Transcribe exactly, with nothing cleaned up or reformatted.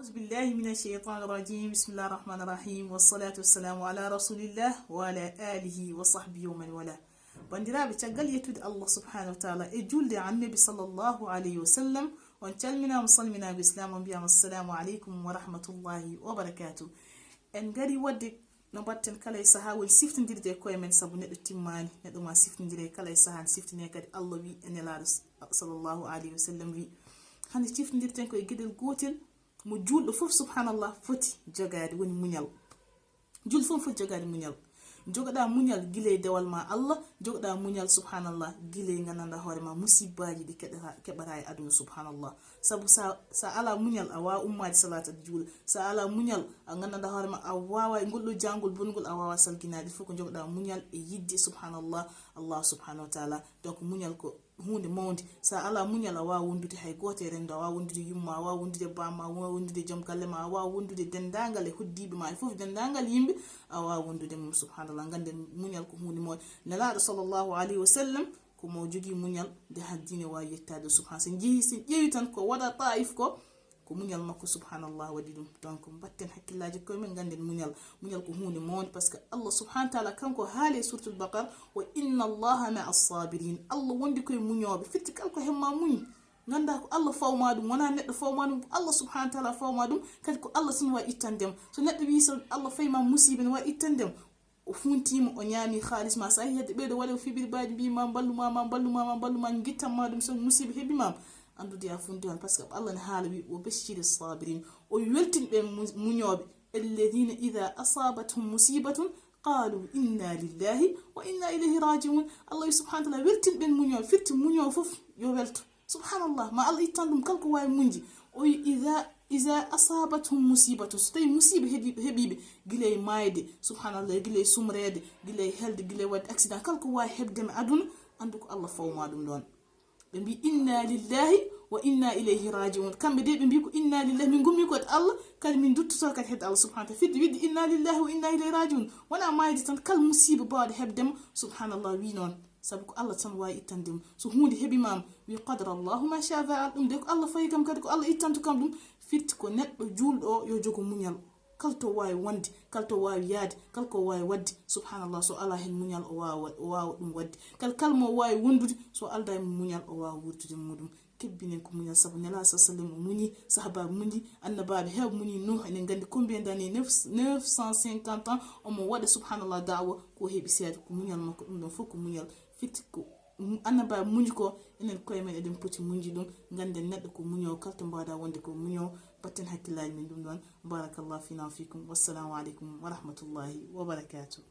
أعوذ بالله من الشيطان الرجيم. بسم الله الرحمن الرحيم. والصلاة والسلام على رسول الله وعلى آله وصحبه ومن والاه. Banndiraaɓe, caggal yettude Allah subhanahu wa taala e julde e annabi sallallahu alayhi wa sallam, on calminaama salminaago islaam, on mbiyaama assalamu aleykum wa rahmatullahi wa barakatuh. En ngari wadde no mbaɗten kala e sahaa, woni siftondirde e koye men, sabu neɗɗo timmaani, neɗɗo ma siftondire kala e sahaa, ne siftine kadi Allah wi e nelaaɗo s-, sallallahu alayhi wa sallam wi. Hannde ciftondirten ko e geɗel gootel mo juulɗo fof, subhanallah, foti jogaade, woni muñal. Juulɗo fof foti jogaade muñal. Jogoɗaa muñal gila e dewal ma Allah, jogoɗaa muñal, subhanallah, gila e nganndanɗaa hoore ma musibbaaji ɗi keɗata-, keɓata e aduna, subhanallah. Sabu sa, sa alaa muñal, a waawaa ummaade salaat aɗa juula. Sa alaa muñal, a nganndanɗaa hoore ma, a waawaa e ngol ɗo jangol bongol, a waawaa salginaade. Il faut ko jogoɗaa muñal e yiɗde, subhanallah, Allah subhanahu wa taala. Donc, muñal ko huunde mawnde. Sa alaa muñal, a waawaa wondude hay gooto e renndo, a waawaa wondude yumma, a waawaa wondude baama, a waawaa wondude joom galle ma, a waawaa wondude denndaangal e hoddiiɓe ma, e fof denndaangal yimɓe, a waawaa wondude mum, subhanallah. Ngannden muñal ko huunde mawnde. Nelaaɗo sallallahu alayhi wa sallam ko mo jogii muñal nde hannde diine waawi yettaade, subhan. So en njehii, so en ƴeewi tan ko waɗa Taif ko, ko muñal makko, subhanallah, waɗi ɗum. Donc, mbatten hakkillaaji koye men, ngannden muñal. Muñal ko huunde mawnde, parce que Allah subhanahu wa taala kanko haali e Suratul Baqara, "Wa inna Allaha ma'a sabirin." Allah wondi koye muñooɓe. Firti kala ko hemma muñ. Nganndaa ko Allah fawma ɗum, wonaa neɗɗo fawma ɗum, ko Allah subhanahu wa taala fawma ɗum, kadi ko Allah tan waawi ittande mo. So neɗɗo wii so Allah fayma musiiba, ne waawi ittande mo. O funtiima, o ñaami haalis ma, so a yehii hedde ɓeeɗo waɗa o fiɓiri baaji, mbiima mballu ma, ma mballu ma, ma mballu ma, ngittan ma ɗum, so musiiba heɓi ma, anndude a funti hon, parce que Allah ne haala wi, "Wa bashiri sabirin." O weltin ɓe mu-, muñooɓe. "Alladhina idha asabathum musibatun qalu inna lillahi wa inna ilayhi raji'un." Allah wi subhanahu wa taala, weltin ɓen muñooɓe, firti muñoowo fof yo welto. Subhanallah, ma Allah ittan ɗum kala ko waawi muñde. O wi, "Iza, iza asabathum musibatun." So tawi musiba heɓi, heɓiɓe, gila e maayde, subhanallah, gila e sumreede, gila e helde, gila e waɗde accident, kala ko waawi heɓde ma aduna, anndu ko Allah fawma ɗum ɗon. Ɓe mbi, "Inna lillahi wa inna ilayhi raji'un." Kamɓe de ɓe mbi ko, "Inna lillahi, min gummi ko e Allah, kadi min duttoto kadi hedde Allah subhanahu wa taala." Fidde wiɗde, "Inna lillahi wa inna ilayhi raji'un." Wona maayde tan, kala musiba bawɗo heɓde ma, subhanallah, wi noon. Sabu ko Allah tan waawi ittande mo. So huunde heɓi ma, wi, "Qadara Allahu ma sha fa'al." Ɗum de ko Allah fayi kam, kadi ko Allah ittanto kam ɗum. Firti ko neɗɗo juulɗo o yo jogo muñal. Kala to waawi wonde, kala to waawi yaade, kala ko waawi waɗde, subhanallah, so alaa heen muñal, o waawa, o waawa ɗum waɗde. Kala, kala mo waawi wondude, so aldaa e mum muñal, o waawa wuurdude e muɗum. Kebbinen ko muñal, sabu Nelaaɗo sallallahu alayhi wa sallam o muñi, sahabaaɓe muñi, annabaaɓe heewɓe muñi. Nuuh, enen nganndi combien d'années? Neuf, neuf cent cinquante ans, omo waɗa, subhanallah, da'wa, ko heɓi seeɗa, ko muñal makko, ɗum ɗon fof ko muñal. Firti ko annabaaɓe muñi ko, enen koye men eɗen poti muñde ɗum. Ngannden neɗɗo ko muñoowo, kala to mbaawɗaa wonde ko muñoowo. Mbatten hakkillaaji men ɗum ɗon. Barakallahu fina wa fikum. Wassalamu aleykum wa rahmatullahi wa barakatuh.